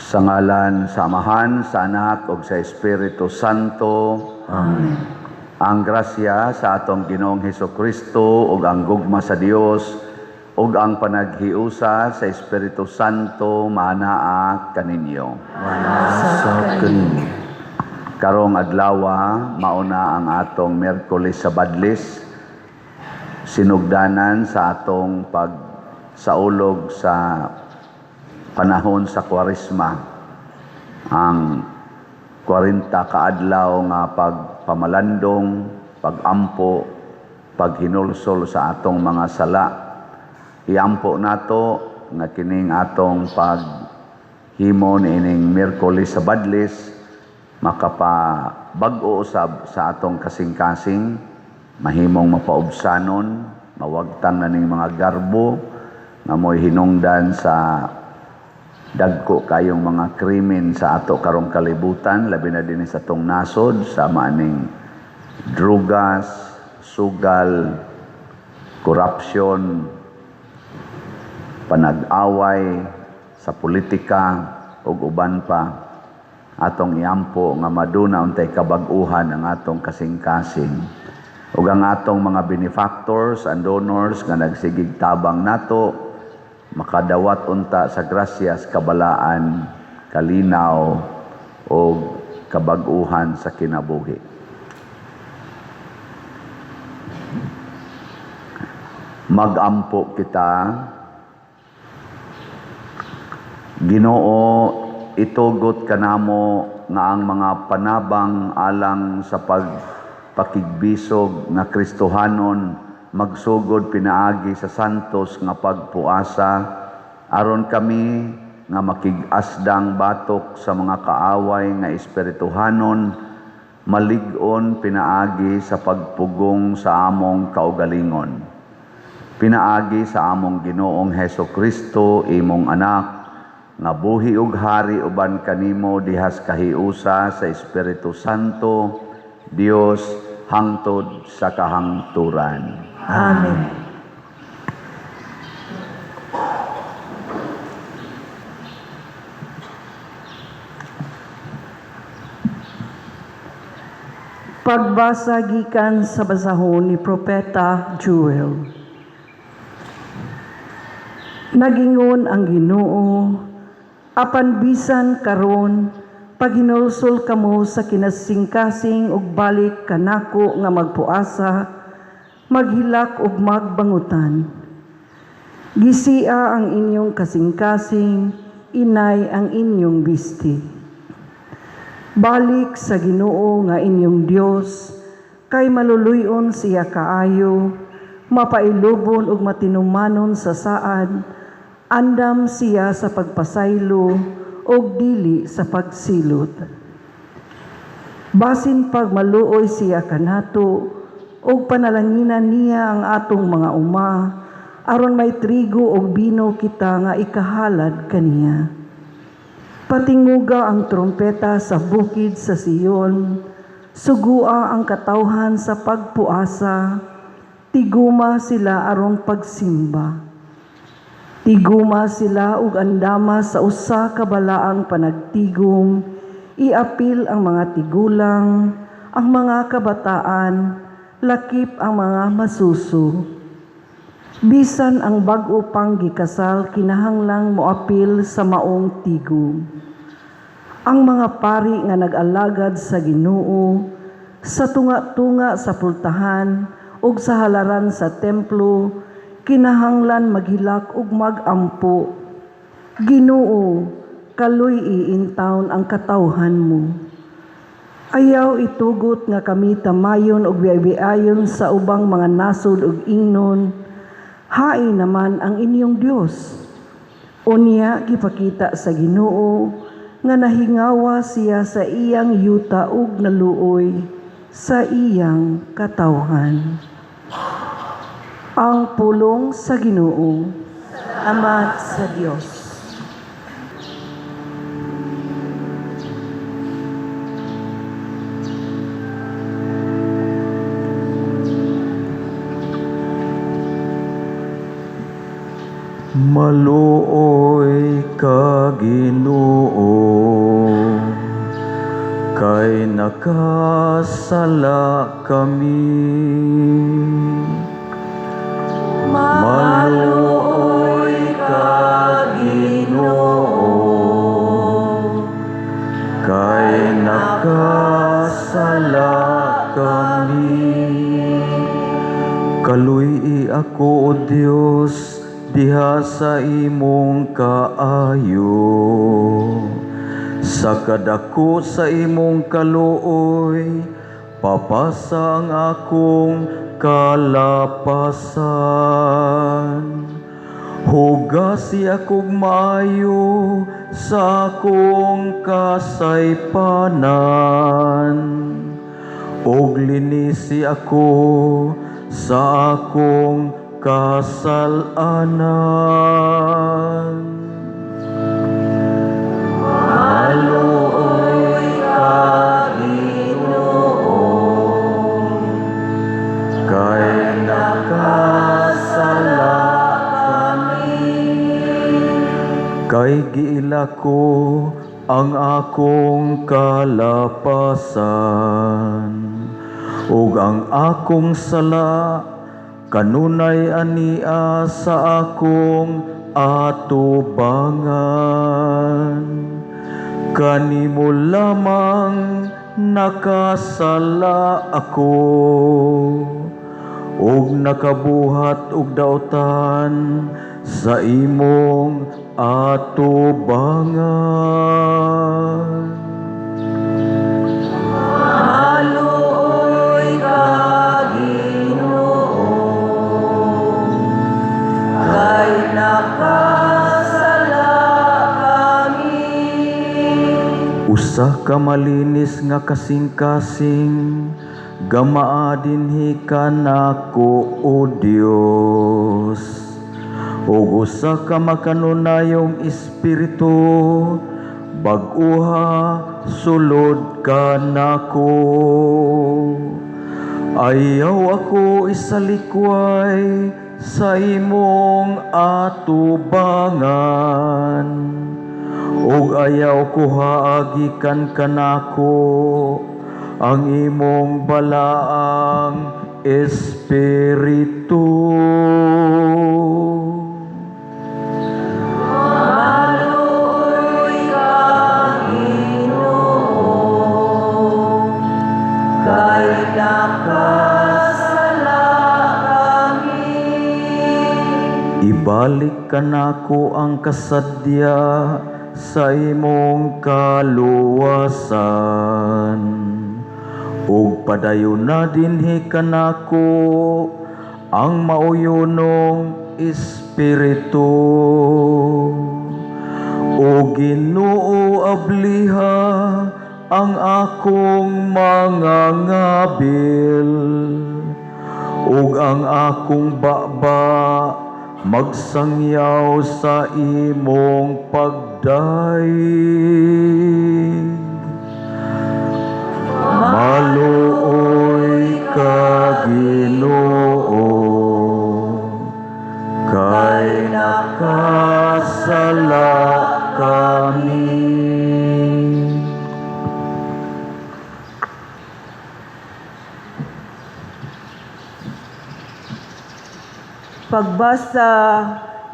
Sa ngalan sa Amahan, sa Anak ug sa Espiritu Santo. Amen. Ang grasya sa atong Ginoong Hesus Kristo ug ang gugma sa Dios ug ang panaghiusa sa Espiritu Santo maanaa kaninyo. Sa kaninyo. Karong adlawa, mauna ang atong Miyerkules sa Badlis, sinugdanan sa atong pagsaulog sa panahon sa Kwaresma, ang 40 kaadlaw nga pagpamalandong, pagampo, paghinulsol sa atong mga sala. Iampo nato nga kining atong paghimo niining Miyerkules sa Badlis makapabag-o usab sa atong kasing-kasing, mahimong mapaubsanon, mawagtang na ning mga garbo nga mo'y hinungdan sa dagko kayong mga krimen sa ato karong kalibutan, labi na dinhi sa atong nasod, sa maaning drugas, sugal, korupsyon, panag-away sa politika ug uban pa. Atong iampo nga maduna untay kabag-uhan ang atong kasing-kasing ug ang atong mga benefactors and donors nga nagsigig tabang nato makadawat unta sa grasyas, kabalaan, kalinaw o kabag-uhan sa kinabuhi. Magampo kita. Ginoo, itugot kanamo nga ang mga panabang alang sa pagpakigbisog nga Kristohanon magsugod pinaagi sa santos nga pagpuasa, aron kami nga makig-asdang batok sa mga kaaway nga espirituhanon malig-on pinaagi sa pagpugong sa among kaugalingon. Pinaagi sa among Ginoong Heso Kristo, imong anak, nga buhi ug hari uban kanimo dihas kahiusa sa Espiritu Santo, Dios, hangtod sa kahangturan. Amen. Pagbasa gikan sa basahon ni Propeta Joel. Nagingon ang Ginoo, apan bisan karon paghinulsol kamo sa kinasingkasing ug balik kanako nga magpuasa, maghilak ug magbangutan. Gisia ang inyong kasingkasing, inay ang inyong bisti. Balik sa Ginoo nga inyong Dios, kay maluluyon siya kaayo, mapailubon ug matinumanon sa saad, andam siya sa pagpasaylo ug dili sa pagsilot. Basin pag maluoy siya kanato, ug panalanginan niya ang atong mga uma, aron may trigo ug bino kita nga ikahalad kaniya. Patinguga ang trompeta sa bukid sa Sion, sugua ang katawhan sa pagpuasa, tiguma sila aron pagsimba. Tiguma sila ug andama sa usa ka balaang panagtigom, iapil ang mga tigulang, ang mga kabataan, lakip ang mga masuso. Bisan ang bag-o pang gikasal kinahanglang moapil sa maong tigom. Ang mga pari nga nag-alagad sa Ginoo sa tunga-tunga sa pultahan ug sa halaran sa templo kinahanglan maghilak ug magampo. Ginoo, kaluy-i intawon ang katawhan mo. Ayaw itugot nga kami tamayon ug biaybiayon sa ubang mga nasod ug ingnon, hain naman ang inyong Dios. Unya gipakita sa Ginoo nga nahingawa siya sa iyang yuta ug naluoy sa iyang katawhan. Ang pulong sa Ginoo. Salamat sa Dios. Maluoy ka, Ginoo, kay nakasala kami. Maluoy ka, Ginoo, kay nakasala kami. Kaluy-i ako, O Dios, diha sa imong kaayo. Sa kadako sa imong kaluoy, papasa ang akong kalapasan. Hugasi akong maayo sa akong kasaypanan ug linisi ako sa akong kasalanan. Maluoy ka, Ginoo, kay nakasala kami. Kay giila ko ang akong kalapasan ug ang akong sala kanunay ania sa akong atubangan. Kanimo lamang nakasala ako ug nakabuhat og dautan sa imong atubangan. Maluoy ka, Ginoo, kay nakasala kami. Usa ka malinis nga kasing-kasing gamaa dinhi kanako, O Dios, ug usa ka makanunayong espiritu bag-uha sulod kanako. Ayaw ako isalikway sa imong atubangan ug ayaw kuhaa gikan kanako ang imong balaang espiritu. Maluoy ka, Ginoo, kay nakasala kami. Ibalik kanako ang kasadya sa imong kaluwasan ug padayuna dinhi kanako ang mauyonong espiritu. O Ginoo, abliha ang akong mga ngabil ug ang akong baba magsangyaw sa imong pagdayeg. Maluoy ka, Ginoo, kay nakasala kami. Pagbasa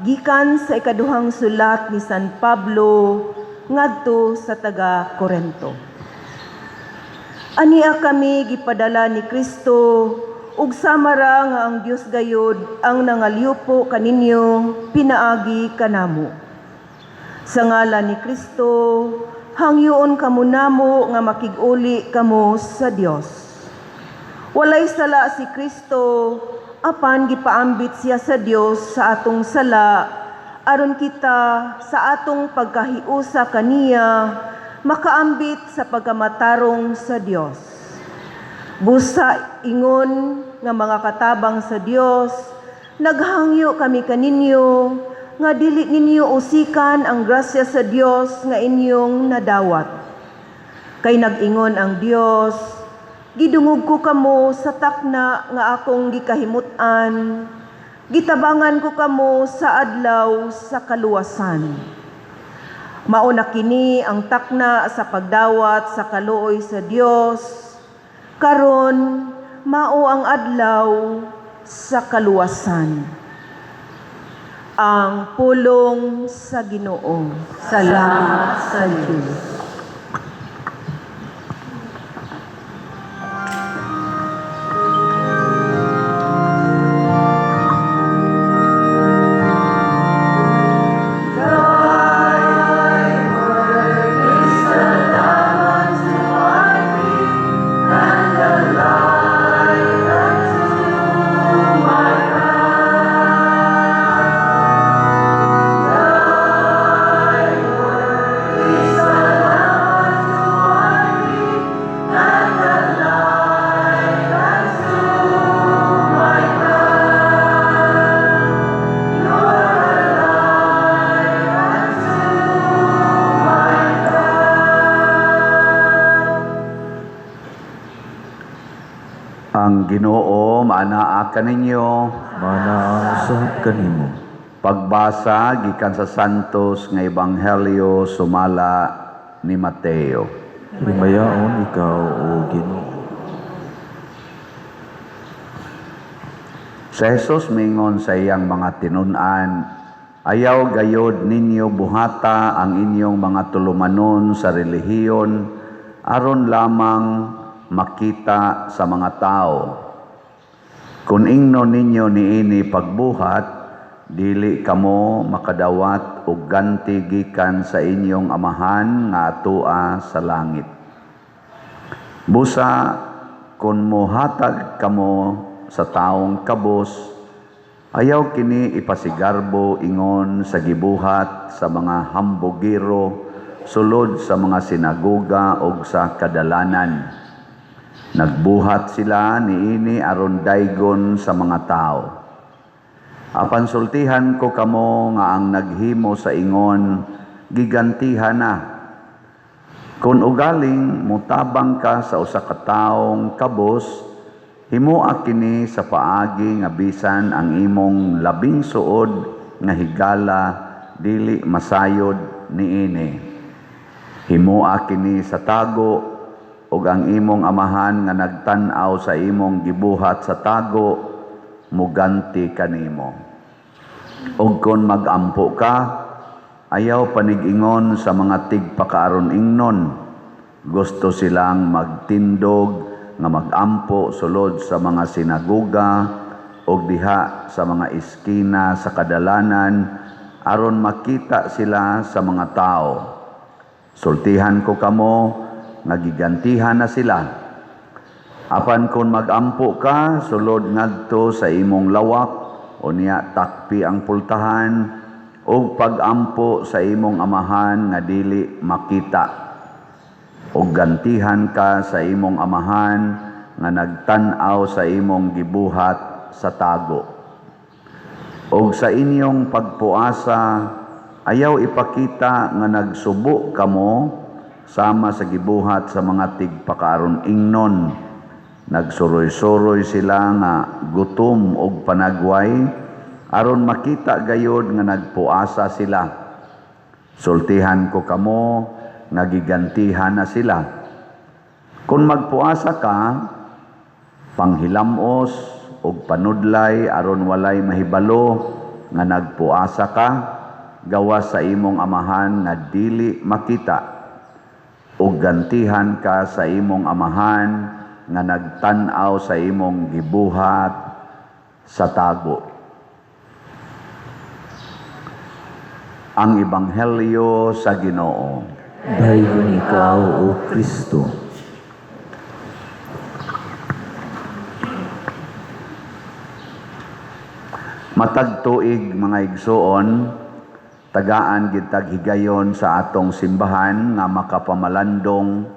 gikan sa ikaduhang sulat ni San Pablo ngadto sa taga Korento. Ania kami gipadala ni Kristo ug sama ra nga ang Dios gayud ang nangalyupo kaninyo pinaagi kanamo. Sa ngalan ni Kristo, hangyoon kamo namo nga makig-uli kamo sa Dios. Walay sala si Kristo, apan gipaambit siya sa Dios sa atong sala, aron kita sa atong pagkahiusa kaniya makaambit sa pagkamatarong sa Dios. Busa ingon nga mga katabang sa Dios, naghangyo kami kaninyo nga dili ninyo usikan ang grasya sa Dios nga inyong nadawat. Kay nag-ingon ang Dios, "Gidungog ko kamo sa takna nga akong gikahimut-an, Gitabangan ko kamo sa adlaw sa kaluwasan. Mao na kini ang takna sa pagdawat sa kaluoy sa Dios. Karon mao ang adlaw sa kaluwasan. Ang pulong sa Ginoo. Salamat sa Diyos. Ang Ginoo maanaa kaninyo. Manaa usab kanimo. Pagbasa gikan sa Santos nga Ebanghelyo sumala ni Mateo. Himayaon ikaw, o Ginoo. Si Jesus mingon sa iyang mga tinun-an, "Ayaw gayod ninyo buhata ang inyong mga tulumanon sa relihiyon aron lamang makita sa mga tao. Kung ingnon ninyo niini pagbuhat, dili kamo makadawat og ganti gikan sa inyong Amahan nga atua sa langit. Busa kung mohatag kamo sa taong kabos, ayaw kini ipasigarbo ingon sa gibuhat sa mga hambugiro sulod sa mga sinagoga og sa kadalanan. Nagbuhat sila niini aron daygon sa mga tao. Apan sultihan ko kamo nga ang naghimo sa ingon, gigantihan na. Kung ugaling mutabang ka sa usa ka taong kabos, himoa kini sa paagi nga bisan ang imong labing suod nga higala dili masayod niini. Himoa kini sa tago ug ang imong Amahan nga nagtan-aw sa imong gibuhat sa tago muganti kanimo. Ug kon mag-ampo ka, ayaw panig-ingon sa mga tigpakaaron ingnon. Gusto silang magtindog nga mag-ampo sulod sa mga sinagoga ug diha sa mga eskina sa kadalanan aron makita sila sa mga tao. Sultihan ko kamo nga gigantihan na sila. Apan kung mag-ampo ka sulod ngadto sa imong lawak, unya takpi ang pultahan ug pag-ampo sa imong Amahan nga dili makita. Ug gantihan ka sa imong Amahan nga nagtan-aw sa imong gibuhat sa tago. Ug sa inyong pagpuasa, ayaw ipakita nga nagsubo kamo sama sa gibuhat sa mga tigpakaaron ingnon. Nagsuroy-suroy sila nga gutom og panagway aron makita gayod nga nagpuasa sila. Sultihan ko kamo nga gigantihan na sila. Kung magpuasa ka, panghilamos og panudlay aron walay mahibalo nga nagpuasa ka, gawas sa imong Amahan nga dili makita. Ug gantihan ka sa imong Amahan nga nagtan-aw sa imong gibuhat sa tago." Ang Ebanghelyo sa Ginoo. Dayon ikaw, O Kristo. Matag tuig, mga igsuon, tagaan gid tag higayon sa atong simbahan nga makapamalandong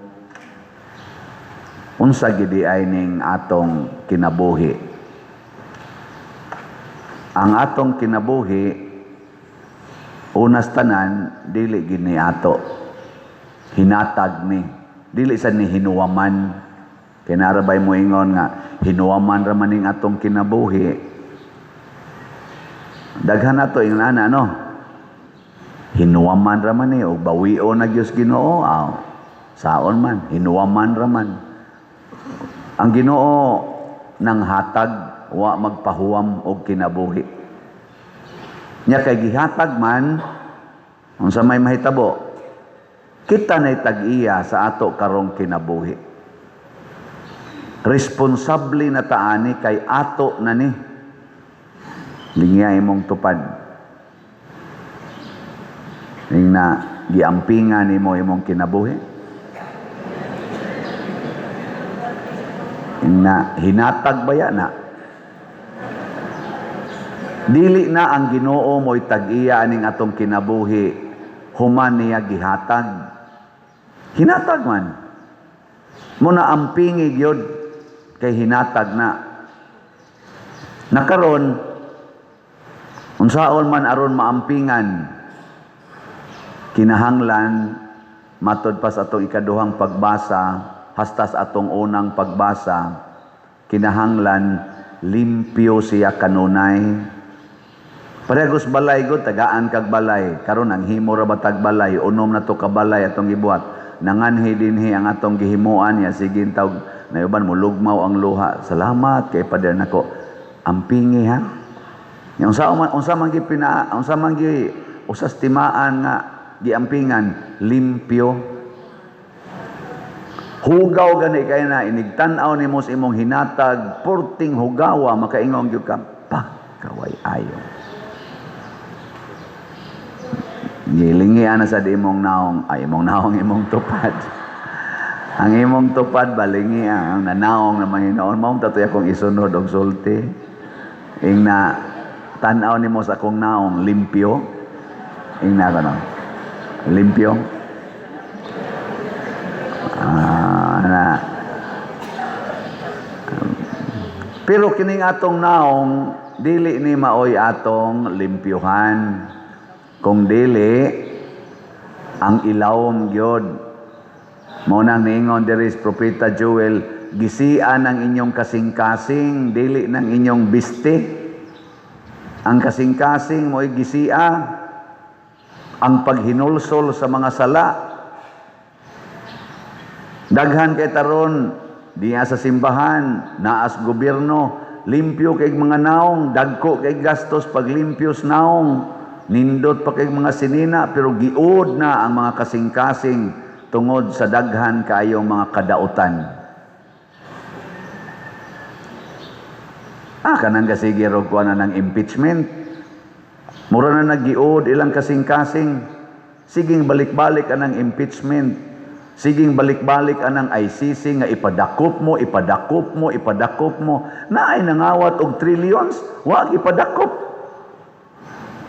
unsa gid ay ning atong kinabuhi. Ang atong kinabuhi, unas tanan, dili gid ni ato. Hinatag ni. Dili sa ni hinuwaman. Kinarabay mo ingon nga hinuwaman ra man ning atong kinabuhi. Daghan na to ingon ana, no? Hinuwaman ra man ni og bawion na gyud Ginoo, aw. Saon man, hinuwaman ra man. Ang Ginoo nang hatag, wa magpahuwam og kinabuhi. Nya kay gihatag man, unsa may mahitabo? Kita na'y tag-iya sa ato karong kinabuhi. Responsable na taani kay ato na ni. Lingya imong tupad. Ing na giampingan nimo imong kinabuhi. Ing na hinatag baya na. Dili na ang Ginoo mo'y tag-iya aning atong kinabuhi, human niya gihatag. Hinatag man. Muna ampingi gyud kay hinatag na. Nakaron unsaon man aron maampingan, kinahanglan matod pa sa atong ikaduhang pagbasa hasta sa atong unang pagbasa, kinahanglan limpyo siya kanunay. Parehas balay gud, tagaan kag balay. Karon ang himo ra ba tag balay, unom na to ka balay atong gibuhat. Nanganhi dinhi ang atong gihimuan ya sige tawg nayuban mo lugmaw ang luha. Salamat kay pader nako. Ampingi ha. Nya unsa man gi pina, unsa man gi usas timaan nga giampingan, limpyo. Hugaw gani kay na inigtan-aw nimo sa imong hinatag, purting hugawa makaingon gyud ka, pa kaway ayo. Gilingi ana sa di imong naong, ay imong naong imong tupad. Ang imong tupad balingi ang nanaong na mahinoon mao tatoy akong isunod og sulti. Ing na tan-aw nimo sa akong naong limpyo. Ing na kono. Limpyo. Na. Pero kining atong naong dili ni maoy atong limpyuhan. Kung dili ang ilawom gyud. Mao nang niingon diri si Propeta Joel, gisian ang inyong kasing-kasing, dili ng inyong biste. Ang kasing-kasing mo'y gisia ang paghinulsol sa mga sala. Daghan kay taron diya sa simbahan, naas gobyerno, limpyo kay mga naong, dagko kay gastos paglimpyos naong, nindot pa kay mga sinina, pero giud na ang mga kasing-kasing tungod sa daghan kaayong mga kadautan. Kanang kasige rog kuha na ng impeachment. Mura na nagiud ilang kasing-kasing. Siging balik-balik anang impeachment. Siging balik-balik anang ICC nga ipadakop mo, ipadakop mo, ipadakop mo. Naay nangawat og trillions, wag ipadakop.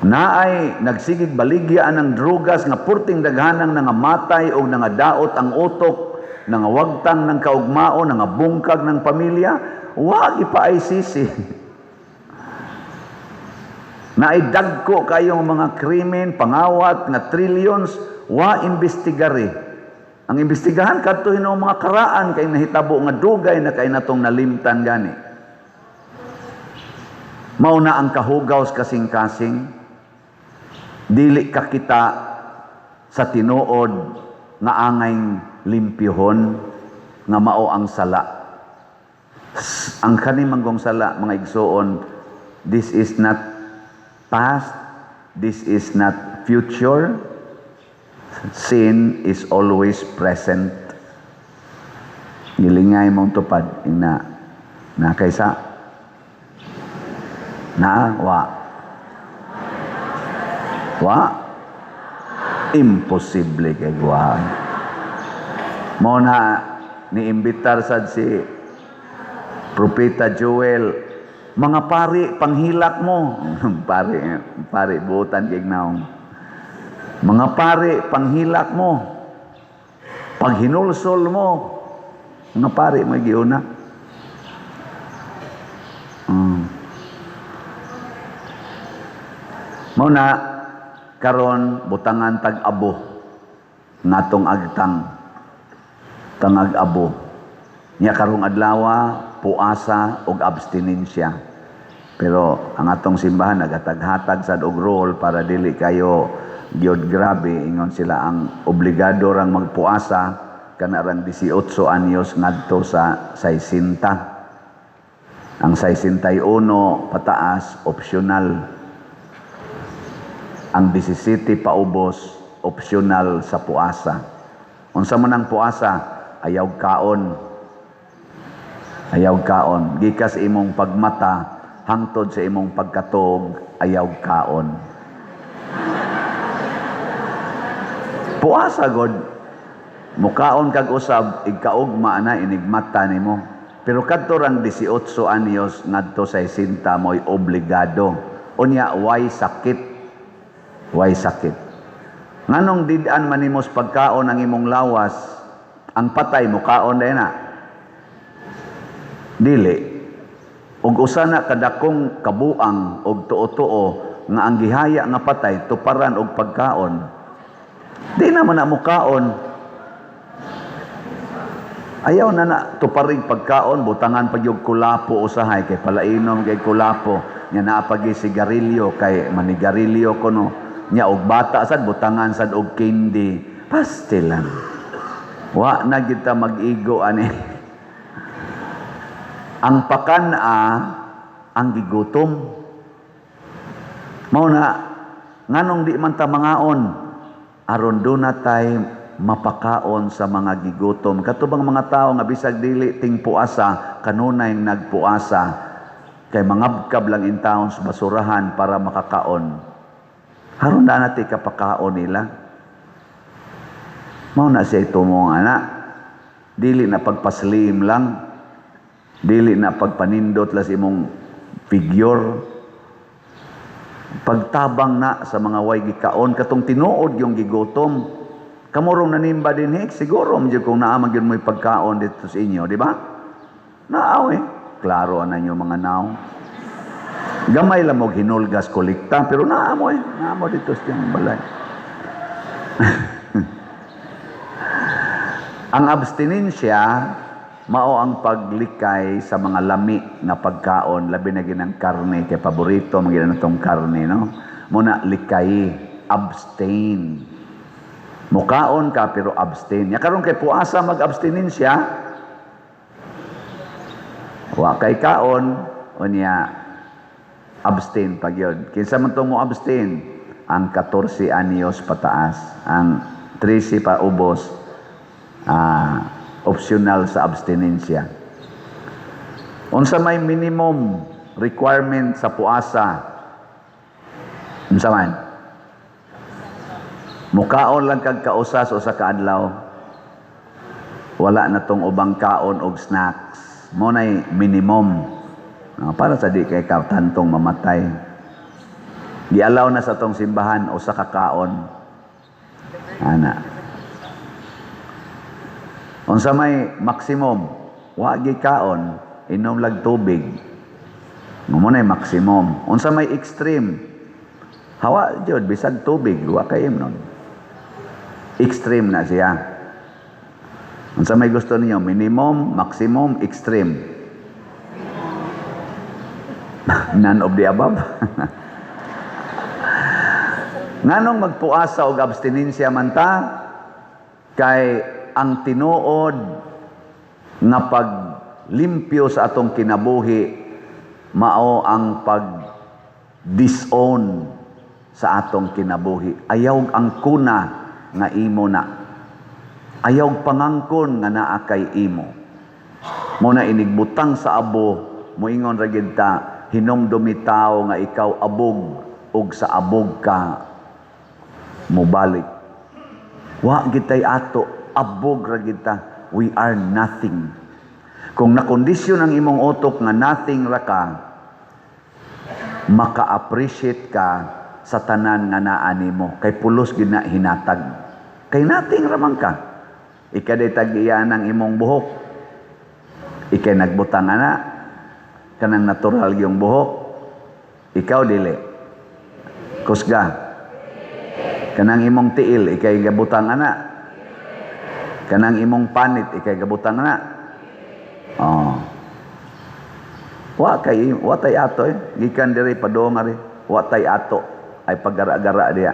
Naay nagsigig baligya anang drugas nga purting daghanang nangamatay o nangadaot ang utok, nangawagtang ng kaugmao, nangabungkag ng pamilya, wag ipa-ICC. Naay dagko kayong mga krimen, pangawat nga trillions, wa imbestigare. Ang imbestigahan kadto hinuong mga karaan kay nahitabo nga dugay na kay natong nalimtan gani. Mao na ang kahugaw sa kasing-kasing, dili ka kita sa tinuod nga angay limpyohon nga mao ang sala. Ang kanimanggong sala, mga igsoon, this is not past, this is not future. Sin is always present. Gilingay mong tupad ina na kaysa na wa wa imposible kay wa. Mo na niimbitar sad si Propeta Joel, mga pari panghilak mo. Pari, pari buotan kay naong. Mga pari panghilak mo. Paghinulsol mo. Mga pari may giuna. Mao na karon butangan tag-abo ngatong agtang tangag abo. Nya karong adlawa puasa og abstinensya. Pero ang atong simbahan nagatag-hatag sad og role para dili kayo gyud grabe. Ingon sila, ang obligado rang magpuasa kana rang 18 anyos ngadto sa 60. Ang 61 pataas, optional. Ang 17 paubos, optional sa puasa. Unsa man ang puasa? Ayaw kaon. Ayaw kaon. Gikas imong pagmata hangtod sa imong pagkatog, ayaw kaon. Puasa god. Mukaon kag usab igkaugma na inigmata nimo. Pero kadto rang 18 anyos ngadto sa 60 mo'y obligado. Unya way sakit. Way sakit. Nganong did-an man nimo sa pagkaon ang imong lawas, ang patay mukaon dahil na? Dili. Ug usa na kadakong kabuang og tuo-tuo nga ang gihaya nga patay tuparan og pagkaon. Di naman na mukaon. Ayaw na na tuparig pagkaon, butangan pag yung kulapo usahay kay palainom kay kulapo nya, naa pag sigarilyo kay manigarilyo kuno nya, og bata sad butangan sad og candy. Pastil lang. Wa na kita mag-igo ani. Ang pakan-a ang gigutom. Mao na nganong di man ta mangaon, aron duna tay mapakaon sa mga gigutom. Kato bang mga tao nga bisag dili tingpuasa, kanunay nagpuasa kay mangabkab lang in taon sa basurahan para makakaon. Haron na nati kapakaon nila. Mao na siya tumong ana. Dili na pagpaslim lang. Dili na pagpanindot las imong figure. Pagtabang na sa mga way gikaon, katong tinuod yung gigutom. Kamurong nanimba din hik, siguro medyo kung naa man gyud mo'y pagkaon dito sa inyo, di ba? Naaw eh. Klaro ana nyo mga naw. Gamay lang mo hinulgas kolekta, pero naa mo eh. Naa mo dito sa iyong balay. Ang abstinensya, mao ang paglikay sa mga lami nga pagkaon, labi na ginang karne, kay paborito man gina natong karne, no? Muna likay, abstain. Mukaon ka pero abstain. Ya karon kay puasa, mag-abstinensya. Wa kay kaon, unya abstain pag yun. Kinsa man tong mo abstain? Ang 14 anyos pataas, ang 13 pa ubos, optional sa abstinensya. Unsa may minimum requirement sa puasa? Unsa man? Mukaon lang kag kausas o sa kaadlaw. Wala na tong ubang kaon og snacks. Mo nay minimum. Para sa di kay ka tantong mamatay. Gialaw na sa tong simbahan o sa kakaon. Ana. Unsa may maximum? Wa gi kaon, inom lag tubig. Mo nay maximum. Unsa may extreme? Hawa jud bisag tubig, wa kay imnon. Extreme na siya. Unsa may gusto ninyo? Minimum, maximum, extreme? None of the above. Nganong magpuasa og abstinensya man ta? Kay ang tinuod nga paglimpyo sa atong kinabuhi mao ang pag-disown sa atong kinabuhi. Ayaw ang kuna nga imo na. Ayaw pangangkon nga naa kay imo. Mo na inigbutang sa abo, moingon ra gid ta, hinumdumi tao nga ikaw abog ug sa abog ka mobalik. Wa gitay ato, abog ra gid ta. We are nothing. Kung nakondisyon ang imong utok nga nothing ra ka, maka-appreciate ka sa tanan nga naa nimo kay pulos gid na hinatag. Kay nothing ra man ka. Ikaday tag-iya ng imong buhok. Ikay nagbutang ana kanang natural yung buhok. Ikaw dili. Kusga. Kanang imong tiil, ikay gabutang ana. Kanang imong panit, ikay gabutang ana. Oh. Wa kay wa tay ato eh. Gikan diri padung ari, wa tay ato ay paggara-gara diya.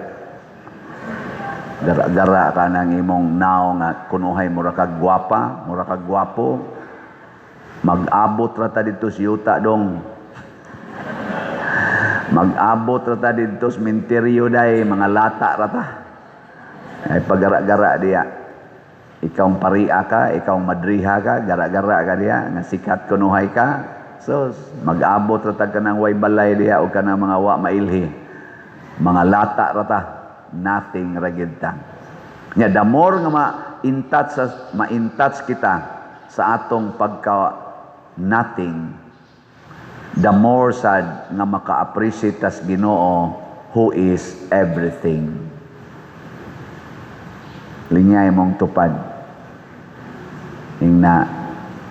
Gara-gara ka ng imong nao nga kunuhay mura kag gwapa, mura kag gwapo. Mag-abot ra ta didto sa yuta dong. Mag-abot ra ta didto sa menteryo day, mga lata ra ta. Ay paggara-gara diya. Ikaw ang paria ka, ikaw ang madriha ka, gara-gara ka diya, nga sikat kunuhay ka. So, mag-abot ra ta kanang way balay diya o kanang mga wa mailhi. Mga lata ra ta, nothing ra gyud ta. Nya the more nga ma-in touch kita sa atong pagka nothing, the more sad nga maka-appreciate tas Ginoo who is everything. Lingay mong tupad. Ingna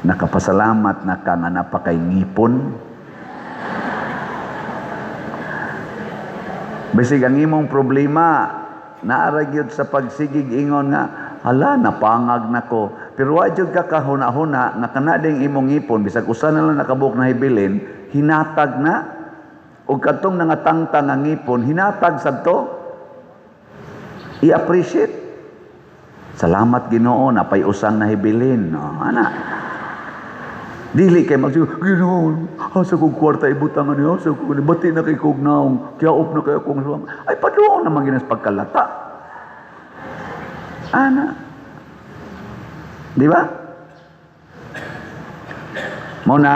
nakapasalamat na ka nga napakay ngipon. Bisig ang imong problema naa ra gyud sa pagsigig ingon nga hala, napangag nako, pero wa jud ka kahuna-huna nga kana ding imong ngipon, bisag usa na lang nakabuok na hibilin, hinatag na og kadtong nangatangtang nga ngipon, hinatag sadto. I-appreciate, "Salamat, Ginoo, napay usang nahibilin." No, ana. Dili kay magsigo, "Ginoo, asa kong kwarta ibutang ani, asa ko ni bati na kay kog naong, kiyaop na kay akong suwang." Ay paduong naman ginas pagkalata. Ana. Di ba? Muna,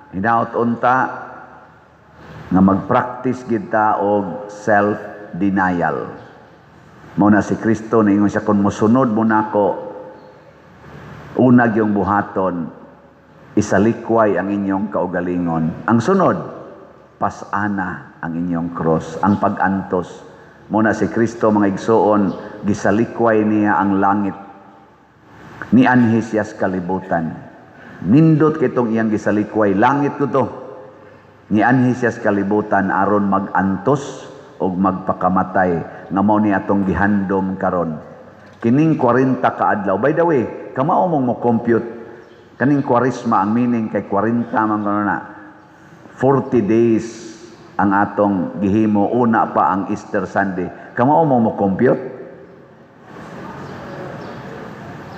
hinaot unta nga mag-practice kita og self-denial. Mao na si Kristo niingon siya, "Kung mosunod mo nako, unag yung buhaton, isalikway ang inyong kaugalingon." Ang sunod, pasana ang inyong cross, ang pag-antos. Mao na si Kristo, mga igsuon, gisalikway niya ang langit. Nianhi siya sa kalibutan. Nindot kitong iyang gisalikway, langit ko to. Nianhi siya sa kalibutan aron mag-antos o magpakamatay nga mao ni atong gihandom karon. Kining 40 ka adlaw. By the way, kamao mong mo compute kaning Kwaresma, ang meaning kay 40 man kuno na. 40 days ang atong gihimo una pa ang Easter Sunday. Kamao mo mo compute?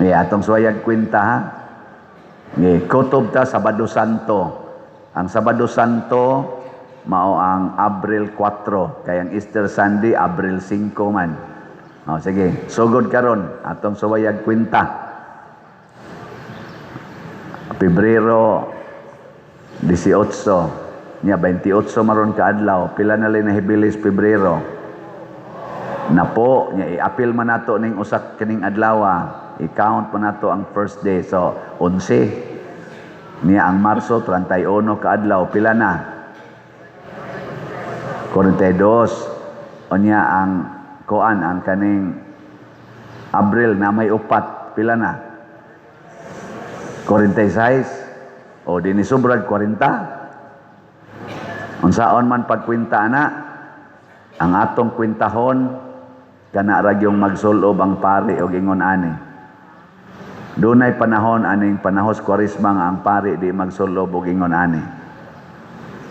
Yeah, atong suwayag kwenta ha. Nge, kutob ta Sabado Santo. Ang Sabado Santo mao ang Abril 4, kay ang Easter Sunday Abril 5 man. O sige, sugod karon atong suwayag kwenta. Pebrero 18 nya 28 maron ka adlaw, pila na lang nahibilis Pebrero napo nya i-apil man nato ning usak kining adlaw, i-count pa nato ang first day, so 11 niya. Ang Marso 31 ka adlaw, pila na? 42. Unya ang kuan, ang kaning Abril na may upat, pila na? 46. O di ni sobrag 40. Unsaon man pagkwenta na, ang atong kwentahon kana ra gyung magsulob ang pari og ingon ani. Dunay panahon aning panahos Kwaresma nga ang pari di magsulob og ingon ani.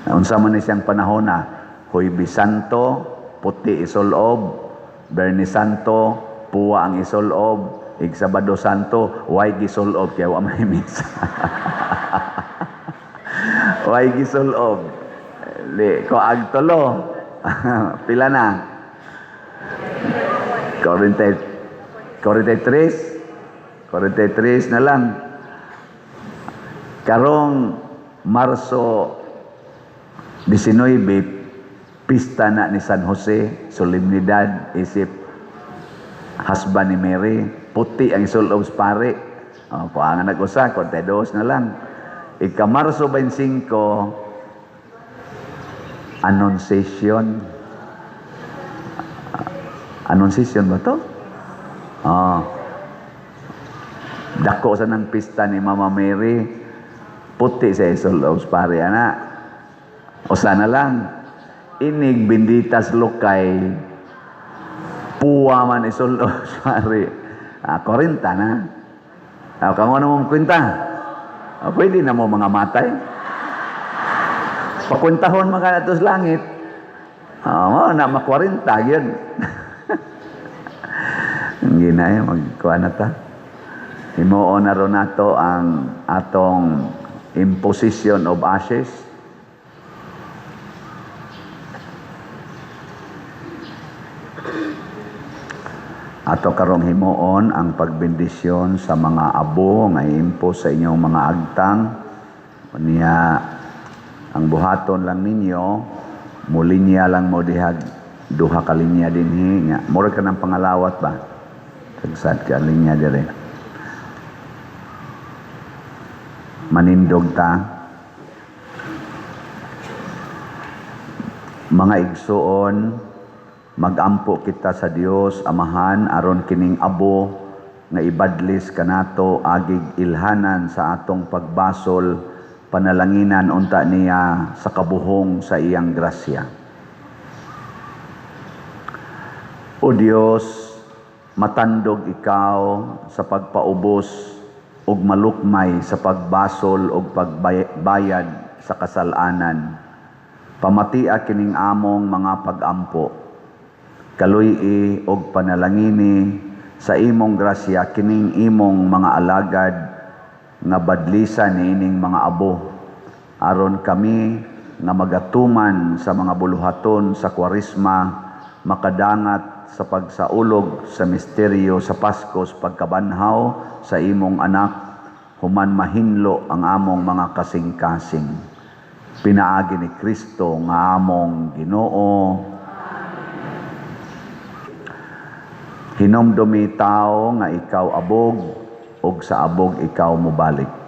Unsa man ni siyang panahon na? Huwebes Santo, puti isulob; Biyernes Santo, puwa ang isulob; ig Sabado Santo, way gisulob kay wa may misa. Way gisulob. Di ko agtulo. Pila na? 40, 43. 43 na lang. Karong Marso 19, pista na ni San Jose, solemnidad, isip husband ni Mary, puti ang isulob sa pare. O, kuha nga nag-usa, 42 na lang. Ika Marso 25, Annunciation. Annunciation ba to? Oh. Dako sa nang pista ni Mama Mary, puti sa isulob sa pare, ana. Usa na lang. Inig benditas lokay, puwa man isulob sa pare. Ah, 40 na. Ah, kamo na mong kwenta. Ah, pwede na mo mga matay. Pakwentahon man ka nato sa langit. Ah, mao na makwarenta gyud. Ang ginay magkuha na ta. Himuon na ron nato ang atong imposition of ashes. Ato karong himuon ang pagbendisyon sa mga abo nga iimpos sa inyong mga agtang. Niya ang buhaton lang ninyo, mulinya lang mo dihag duha ka linya dinhi nga mura ka ng pangalawat ba? Tagsad ka linya dire. Manindog ta. Mga igsuon, magampo kita sa Dios Amahan aron kining abo nga ibadlis kanato agig ilhanan sa atong pagbasol, panalanginan unta niya sa kabuhong sa iyang grasya. O Dios, matandog ikaw sa pagpaubos ug malukmay sa pagbasol ug pagbayad sa kasalanan. Pamatia kining among mga pagampo. Kaluy-i og panalangini sa imong grasya kining imong mga alagad nga badlisan niining mga abo, aron kami nga magatuman sa mga buluhaton sa Kwaresma makadangat sa pagsaulog sa misteryo sa Paskos pagkabanhaw sa imong anak, human mahinlo ang among mga kasing-kasing. Pinaagi ni Kristo nga among Ginoo. Hinomdumi tao nga ikaw abog ug sa abog ikaw mobalik.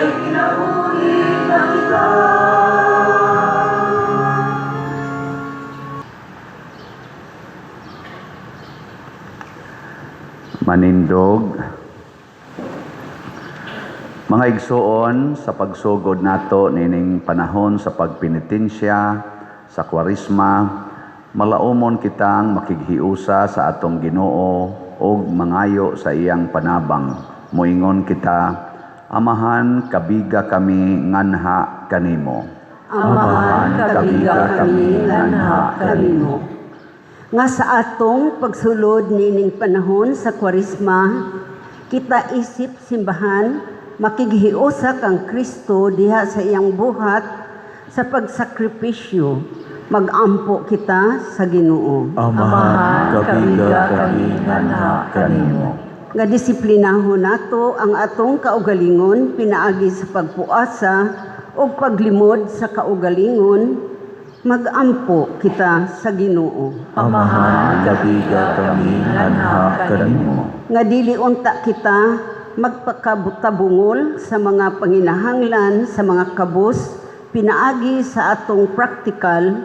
May kinabuhi na kita. Manindog. Mga igsuon, sa pagsugod nato nining panahon sa pagpenitensya sa Kwaresma, malaumon kitang makighiusa sa atong Ginoo ug mangayo sa iyang panabang. Moingon kita, Amahan, kabiga kami nganha kanimo. Amahan, kabiga kami nganha kanimo. Nga sa atong pagsulod niining panahon sa Kwaresma, kita isip simbahan, makighiusa kang Kristo diha sa iyang buhat sa pagsakripisyo. Magampo kita sa Ginoo. Amahan, kabiga kami nganha kanimo. Nga disiplinahon nato ang atong kaugalingon pinaagi sa pagpuasa o paglimod sa kaugalingon, magampo kita sa Ginoo. Amahan, kabiga kami nganha kanimo. Nga dili unta kita magpakabutabungol sa mga panginahanglan sa mga kabus pinaagi sa atong praktikal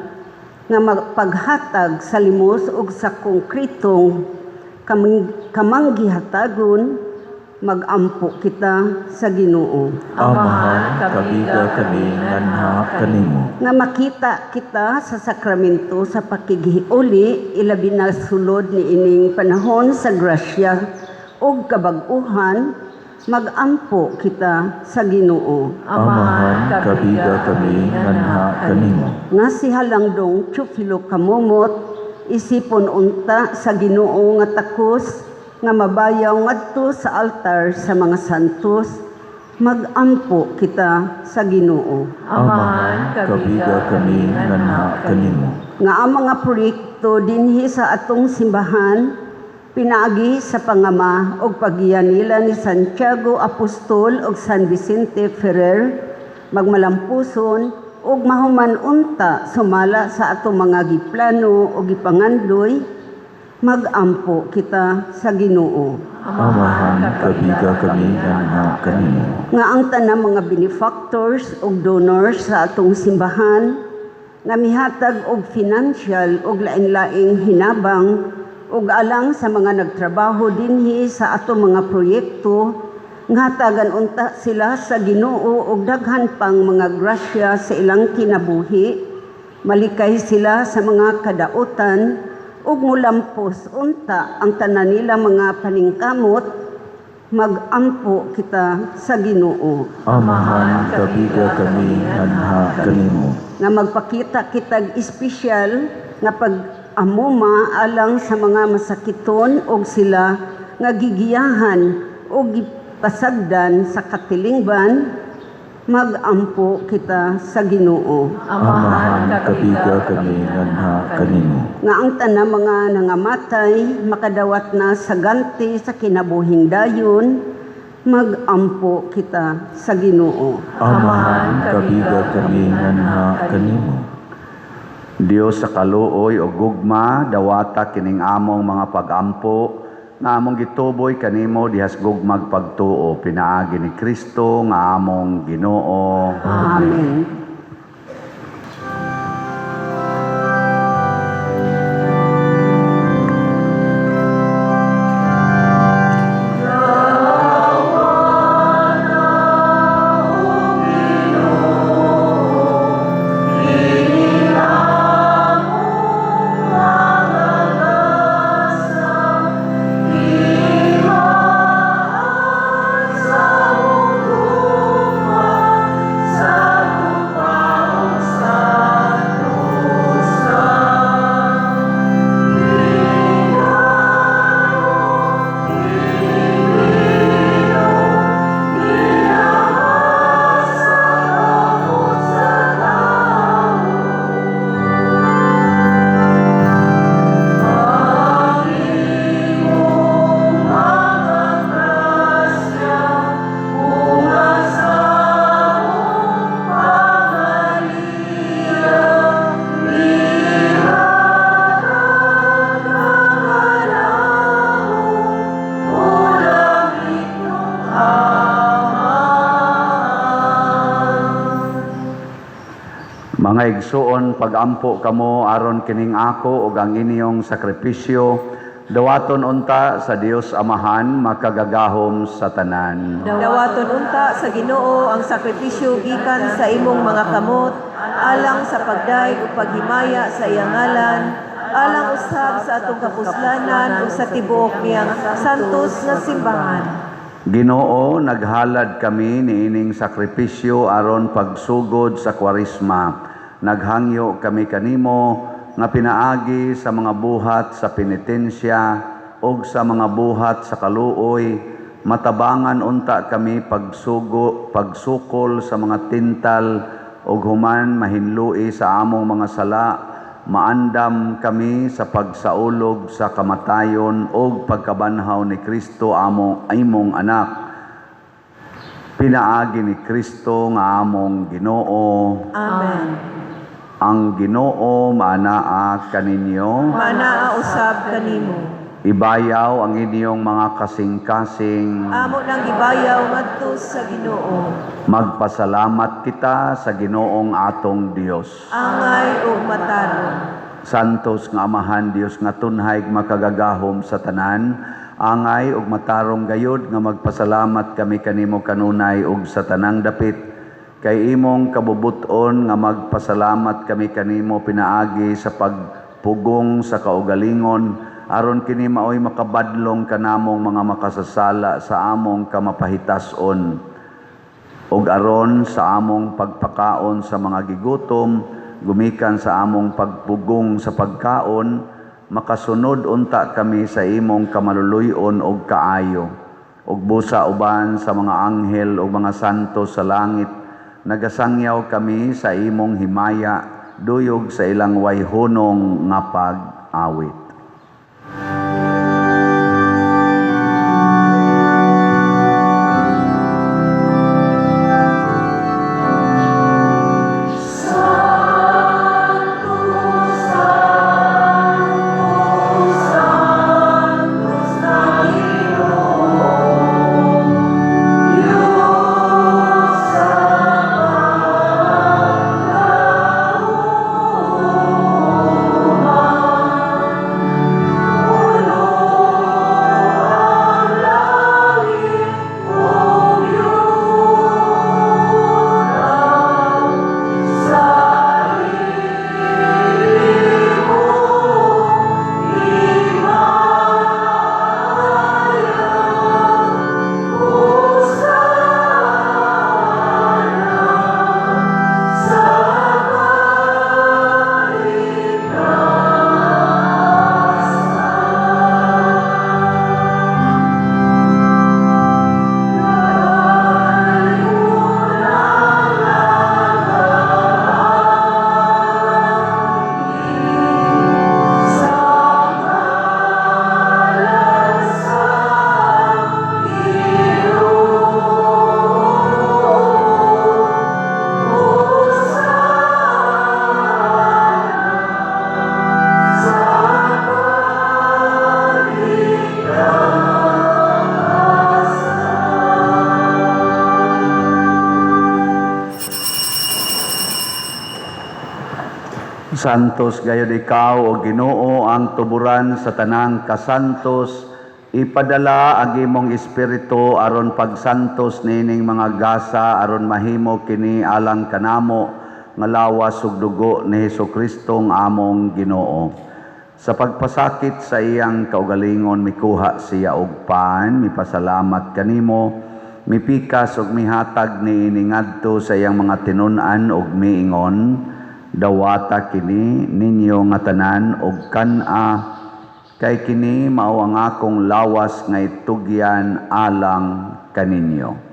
nga magpaghatag sa limos ug sa konkretong kamanggihatagon, magampo kita sa Ginoo. Amahan, kabiga kami nganha kanimo. Nga makita kita sa sakramento sa pakighiuli, ilabi na sulod ni ining panahon sa grasya ug kabag-uhan, magampo kita sa Ginoo. Amahan, kabiga kami nganha kanimo. Nga si Halangdong Teofilo Camomot isipon unta sa Ginoo nga takos nga mabayaw ngadto sa altar sa mga santos, magampo kita sa Ginoo. Amahan, kabiga kami nganha kanimo. Nga ang mga proyekto dinhi sa atong simbahan pinaagi sa pangama og paggiya nila ni Santiago Apostol og San Vicente Ferrer magmalampuson ug mahuman unta sumala sa atong mga giplano o gipangandoy, magampo kita sa Ginoo. Amahan, kabiga kami nganha kanimo. Nga ang tanang mga benefactors ug donors sa atong simbahan nga mihatag og financial ug lain-laing hinabang ug alang sa mga nagtrabaho dinhi sa atong mga proyekto, nga hatagan unta sila sa Ginoo og daghan pang mga grasya sa ilang kinabuhi, malikay sila sa mga kadautan ug mulampos unta ang tanan nila mga paningkamot, magampo kita sa Ginoo. Amahan, kabiga kami nganha kanimo. Nga magpakita kitag espesyal nga pag-amuma alang sa mga masakiton og sila nga gigiyahan og gipasagdan sa katilingban, magampo kita sa Ginoo. Amahan, kabiga kami nganha kanimo. Nga ang tanang mga nangamatay makadawat na sa ganti sa kinabuhing dayon, magampo kita sa Ginoo. Amahan, kabiga kami nganha kanimo. Dios sa kaluoy o gugma, dawata kining among mga pagampo nga among gituboy kanimo dihas gugmag pagtuo pinaagi ni Kristo nga among Ginoo. Amen. Sa Mga igsuon, pagampo kamo aron kining ako ug ang inyong sakripisyo dawaton unta sa Dios Amahan makagagahom sa tanan. Dawaton unta sa Ginoo ang sakripisyo gikan sa imong mga kamot alang sa pagdayeg ug paghimaya sa iyang ngalan, alang usab sa atong kapuslanan ug sa tibuok niyang santos nga simbahan. Ginoo, naghalad kami niining sakripisyo aron pagsugod sa Kwaresma. Naghangyo kami kanimo nga pinaagi sa mga buhat sa penitensya ug sa mga buhat sa kaluoy, matabangan unta kami pagsukol sa mga tintal ug human mahinlui sa among mga sala, maandam kami sa pagsaulog sa kamatayon ug pagkabanhaw ni Kristo among imong anak. Pinaagi ni Kristo nga among Ginoo. Amen. Ang Ginoo maanaa kaninyo. Manaa usab kanimo. Ibayaw ang inyong mga kasing-kasing. Amo nang gibayaw ngadto sa Ginoo. Magpasalamat kita sa Ginoong atong Dios. Angay ug matarong. Santos nga Amahan, Dios nga tunhay makagagahom sa tanan, angay ug matarong gayod nga magpasalamat kami kanimo kanunay ug sa tanang dapit, kay imong kabubuton nga magpasalamat kami kanimo pinaagi sa pagpugong sa kaugalingon, aron kini maoy makabadlong kanamong mga makasasala sa among kamapahitason, ug aron sa among pagpakaon sa mga gigutom, gumikan sa among pagpugong sa pagkaon, makasunod unta kami sa imong kamaluluy-on og kaayo. Ug busa uban sa mga anghel ug mga santo sa langit, nagasangyaw kami sa imong himaya, duyog sa ilang wayhunong nga pag-awit. Santos gayud ikaw o Ginoo ang tuburan sa tanang kasantos, ipadala ang imong espiritu aron pagsantos niining mga gasa aron mahimo kini alang kanamo nga lawas ug dugo ni Hesukristo nga among Ginoo. Sa pagpasakit sa iyang kaugalingon mikuha siya og pan, mipasalamat kanimo, mipikas ug mihatag niini ngadto sa iyang mga tinun-an ug miingon, dawata kini ninyo nga tanan og kan-a, kay kini mao ang akong lawas nga itugyan alang kaninyo.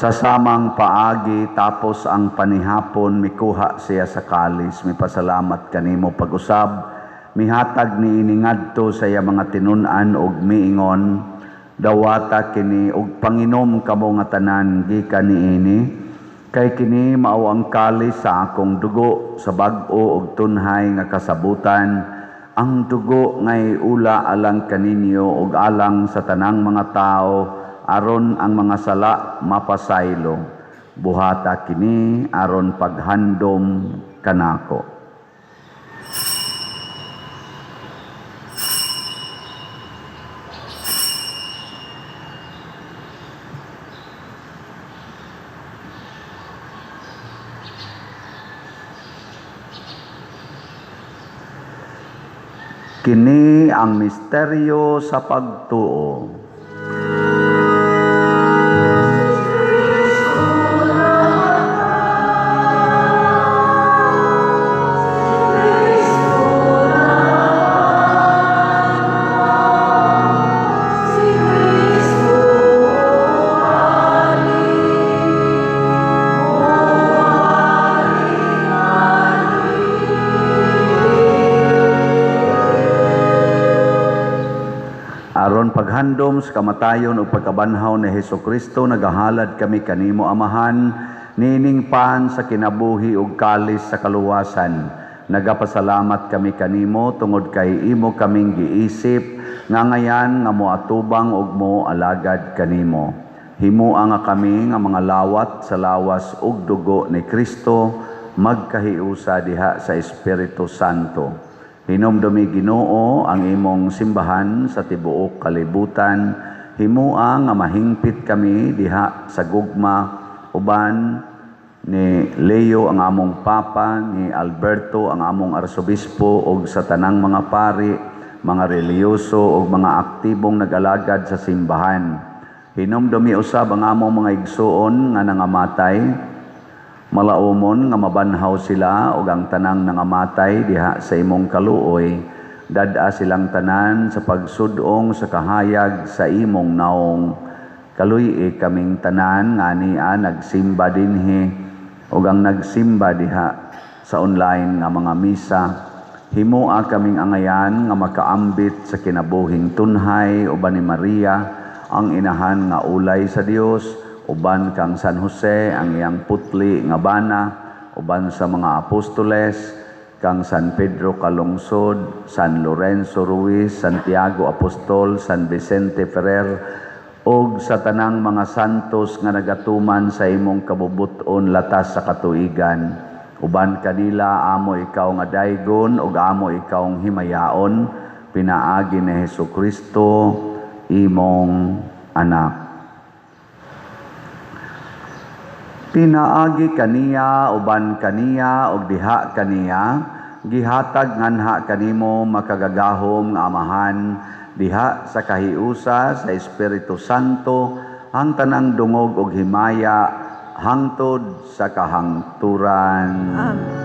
Sa samang paagi tapos ang panihapon, mikuha siya sa kalis, mipasalamat kanimo pag-usab, mihatag niini ngadto sa iya mga tinun-an og miingon, dawata kini og panginom kamo nga tanan gikan niini, Kay kini mao ang kalis sa akong dugo sa bag-o ug tunhay nga kasabutan, ang dugo nga iula alang kaninyo ug alang sa tanang mga tao aron ang mga sala mapasaylo. Buhata kini aron paghandom kanako. Kini ang misteryo sa pagtuo. Aron paghandom sa kamatayon ug pagkabanhaw ni Hesukristo, nagahalad kami kanimo, Amahan, niining pan sa kinabuhi ug kalis sa kaluwasan. Nagapasalamat kami kanimo tungod kay imo kaming giisip nga ngayan nga moatubang ug mo alagad kanimo. Himoa nga kami nga mga lawat sa lawas ug dugo ni Kristo magkahiusa diha sa Espiritu Santo. Hinumdumi, Ginoo, ang imong simbahan sa tibuok kalibutan. Himoa nga mahingpit kami diha sa gugma uban ni Leo ang among Papa, ni Alberto ang among Arsobispo ug sa tanang mga pari, mga relihiyoso ug mga aktibong nag-alagad sa simbahan. Hinumdumi usab ang among mga igsuon nga nangamatay, malaumon nga mabanhaw sila ug ang tanang nangamatay diha sa imong kaluoy, dad-a silang tanan sa pagsud-ong sa kahayag sa imong naong. Kaluy-i kaming tanan nga ania nagsimba dinhi ug ang nagsimba diha sa online nga mga misa. Himoa kaming angayan nga makaambit sa kinabuhing tunhay uban ni Maria, ang inahan nga ulay sa Dios, uban kang San Jose, ang iyang putli nga bana, uban sa mga apostoles, kang San Pedro Calungsod, San Lorenzo Ruiz, Santiago Apostol, San Vicente Ferrer, ug sa tanang mga santos nga nagatuman sa imong kabubut-on latas sa katuigan. Uban kanila amo ikaw nga daygon ug amo ikaw himayaon, pinaagi ni Hesukristo imong anak. Pinaagi kaniya, uban kaniya, ug diha kaniya, gihatag nganha kanimo makagagahom nga Amahan, diha sa kahiusa sa Espiritu Santo, ang tanang dungog ug himaya hangtod sa kahangturan. Amen.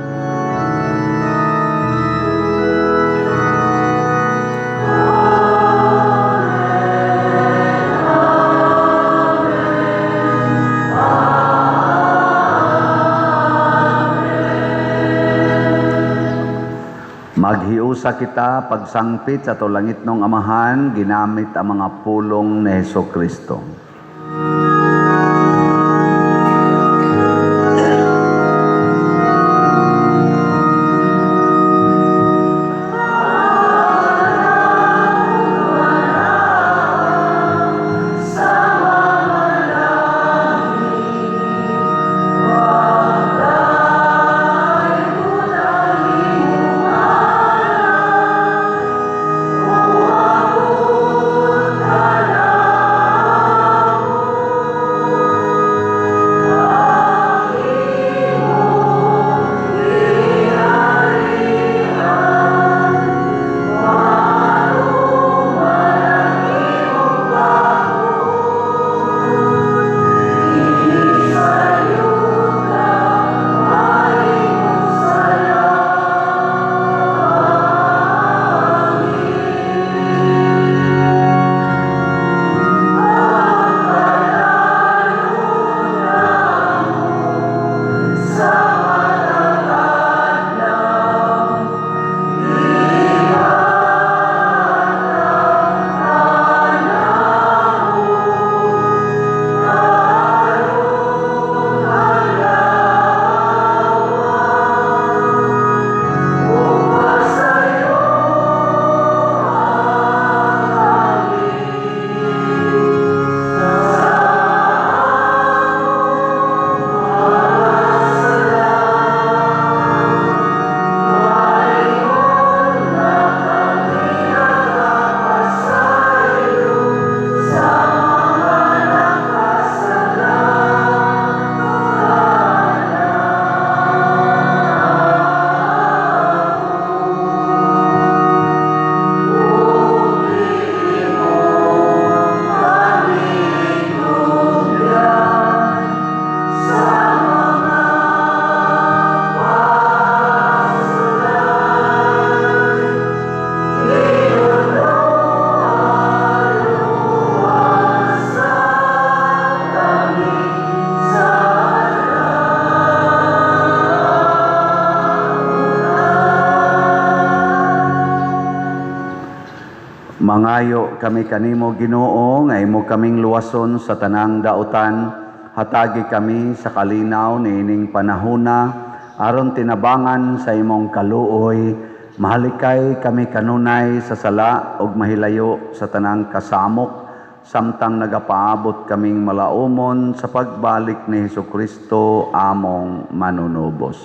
Maghiusa kita pagsangpit sa atong langitnong Amahan, ginamit ang mga pulong ni Hesukristo. Nagapangayo kami kanimo, Ginoo, nga imo kaming luwason sa tanang dautan. Hatagi kami sa kalinaw niining panahona aron tinabangan sa imong kaluoy, mahalikay kami kanunay sa sala ug mahilayo sa tanang kasamok samtang nagapaabot kaming malaumon sa pagbalik ni Hesukristo among manunubos.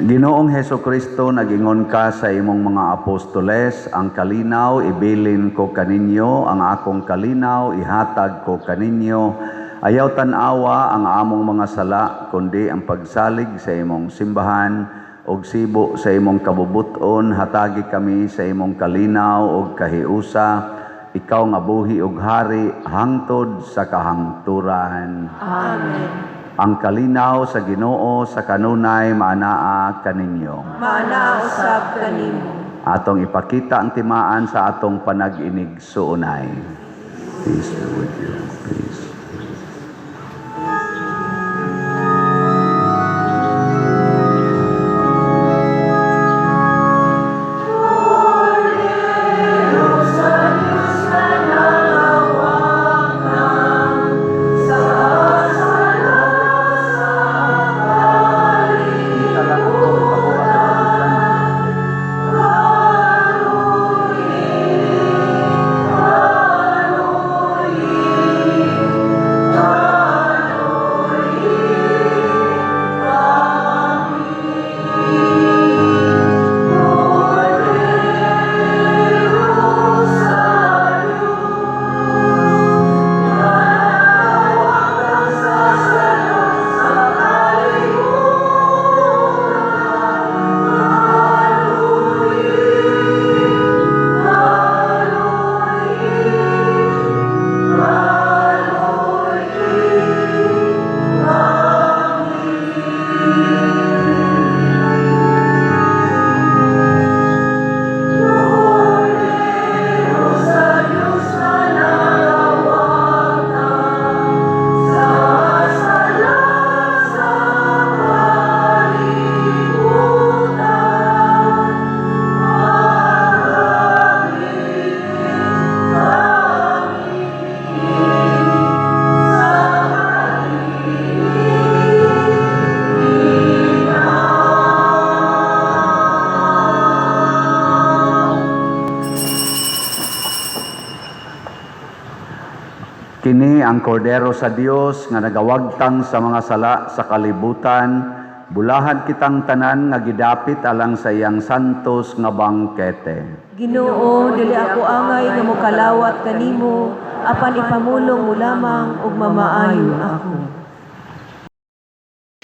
Ginoong Hesukristo, nagingon ka sa imong mga apostoles, "Ang kalinaw ibilin ko kaninyo, ang akong kalinaw ihatag ko kaninyo. Ayaw tan-awa ang among mga sala, kundi ang pagsalig sa imong simbahan, ug sibo sa imong kabubuton, hatagi kami sa imong kalinaw ug kahiusa, ikaw nga buhi ug hari hangtod sa kahangturan." Amen. Ang kalinaw sa Ginoo sa kanunay maanaa kaninyo. Maanaa usab kanimo. Atong ipakita ang timaan sa atong panag-inigsuonay. Peace be with you. Peace. Kini ang Kordero sa Dios nga nagawagtang sa mga sala sa kalibutan. Bulahan kitang tanan nga gidapit alang sa iyang santos nga bangkete. Ginoo, dili ako angay nga mokalawat kanimo, apan ipamulong mo lamang ug mamaayo ako.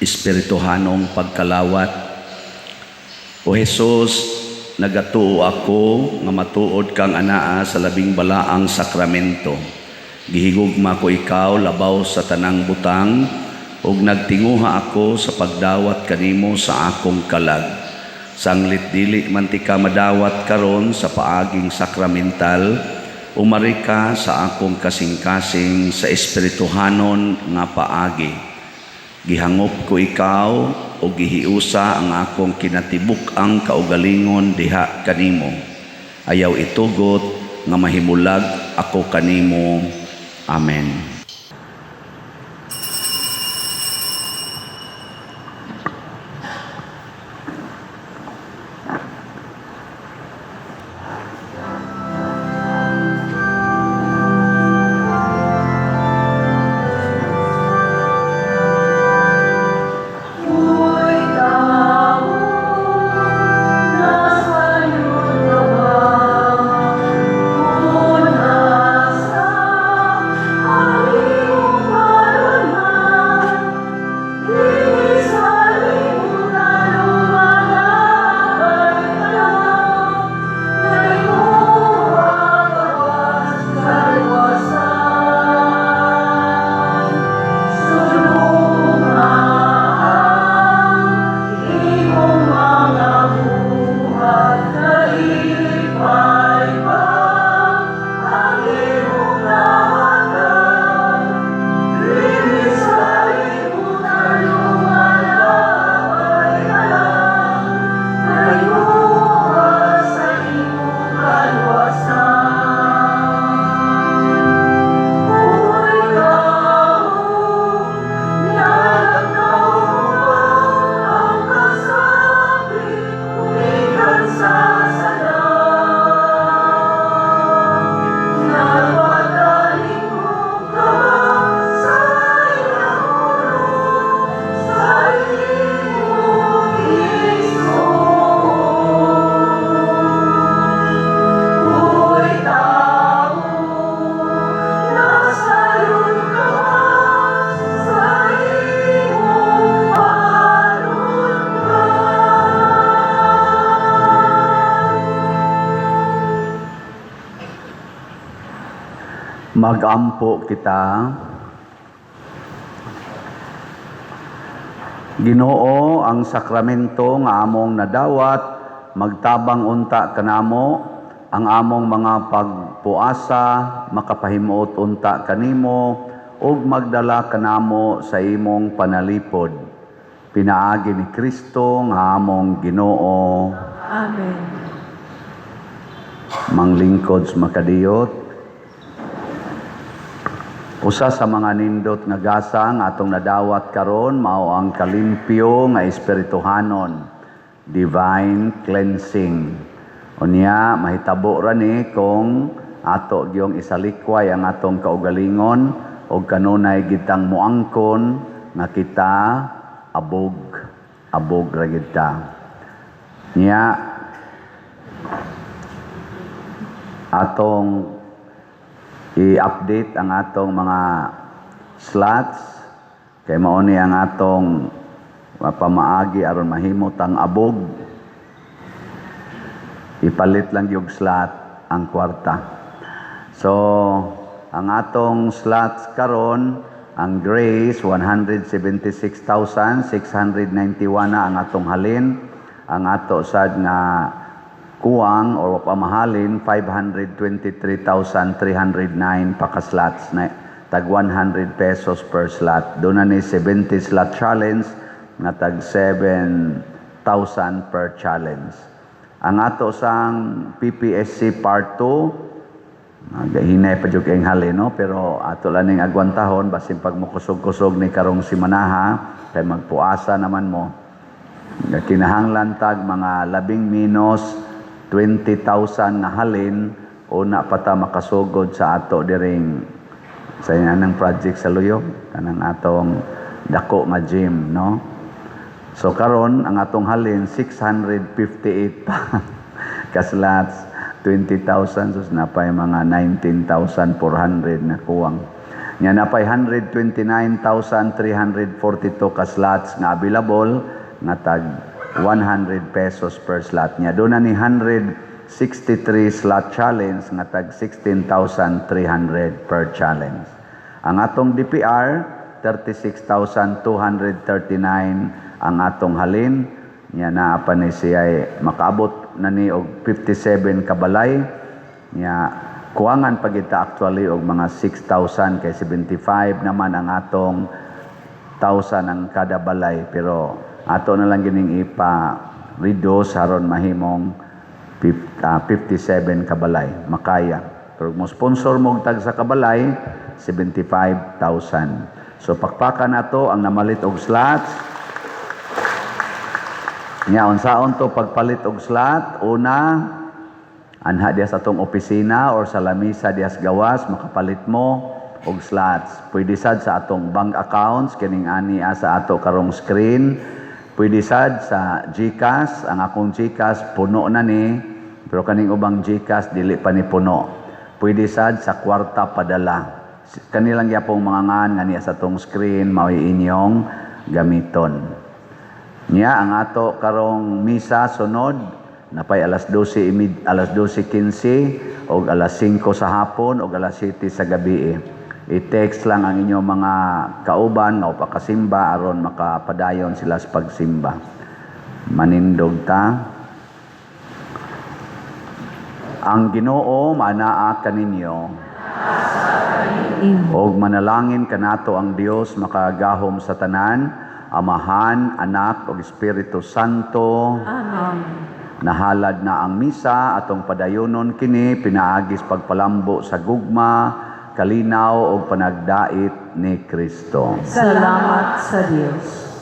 Espirituhanong pagkalawat. O Jesus, nagatuo ako nga matuod kang anaa sa labing balaang sakramento. Gihigugma ko ikaw labaw sa tanang butang ug nagtinguha ako sa pagdawat kanimo sa akong kalag. Sanglit dili man tika madawat karon sa paaging sakramental, umari ka sa akong kasing-kasing sa espirituhanon nga paagi. Gihangop ko ikaw o gihiusa ang akong kinatibuk-ang kaugalingon diha kanimo. Ayaw itugot nga mahimulag ako kanimo. Amen. Nasa Magampo kita. Ginoo, ang sakramento nga among nadawat magtabang unta kanamo. Ang among mga pagpuasa makapahimuot unta kanimo ug magdala kanamo sa imong panalipod pinaagi ni Kristo nga among Ginoo. Amen. Manglingkod sa makadiyot. Usa sa mga nindot nga gasa nga atong nadawat karon mao ang kalimpyo nga espirituhanon, divine cleansing. Unya mahitabo ra ni kung ato gyong isalikway ang atong kaugalingon og kanunay gitang muangkon nga kita abog, abog ra gid ta. Nya atong i-update ang atong mga slots kay mao ni ang atong pamaagi aron mahimot ang abog. Ipalit lang yung slot ang kwarta. So ang atong slots karon, ang Grace, 176,691 na ang atong halin. Ang ato sad nga kuwang or pamahalin, 523,309 pa ka slots na tag 100 pesos per slot. Doon na ni 70 slot challenge nga tag 7,000 per challenge. Ang ato sang PPSC Part 2, gahinay pa jud kayong halin, no? Pero ato lang ning agwantahon basin pag mukusog-kusog ni karong simanaha kay magpuasa naman mo. Kinahanglan tag mga labing minus 20,000 nga halin una pa ta makasugod sa ato diring sa anang project sa Luyo, kanang atong dako nga gym, no? So karon ang atong halin 658 pa ka slots, 20,000, so napay mga 19,400 na kuwang. Nya napay 129,342 ka slots nga available nga tag 100 pesos per slot. Nya doon na ni 163 slot challenge nga tag 16,300 per challenge. Ang atong DPR, 36,239 ang atong halin. Nya naa pa ni siya makaabot na ni og 57 kabalay. Nya kuwangan pa kita actually og mga 6,000 kay 75 naman ang atong thousand ang kada balay, pero ato na lang gining ipa reduce aron mahimong 57 kabalay makaya. Pero mo sponsor mo og tag sa kabalay, 75,000. So pakpakan nato ang namalit og slots. Nya unsaon to pagpalit og slot? Una, anha diya sa atong opisina or sa lamisa diya sa gawas makapalit mo og slots. Pwede sad sa atong bank accounts kining ani sa ato karong screen. Pwede sad sa GCash. Ang akong GCash puno na ni, pero kaning ubang GCash dili pa ni puno. Pwede sad sa kwarta padala. Kanilang gyapong mga ngan nga niya sa atong screen mao'y inyong gamiton. Niya ang ato karong misa sunod napay alas 12 alas 12:15 og alas 5 sa hapon og alas 7 sa gabi. I-text lang ang inyong mga kauban nga upakasimba aron makapadayon sila sa pagsimba. Manindog ta. Ang Ginoo maanaa kaninyo. Og manalangin kanato ang Dios makagahom sa tanan, Amahan, Anak ug Espiritu Santo. Amen. Nahalad na ang misa, atong padayonon kini pinaagis pagpalambo sa gugma, kalinaw ug panagdait ni Kristo. Salamat sa Dios.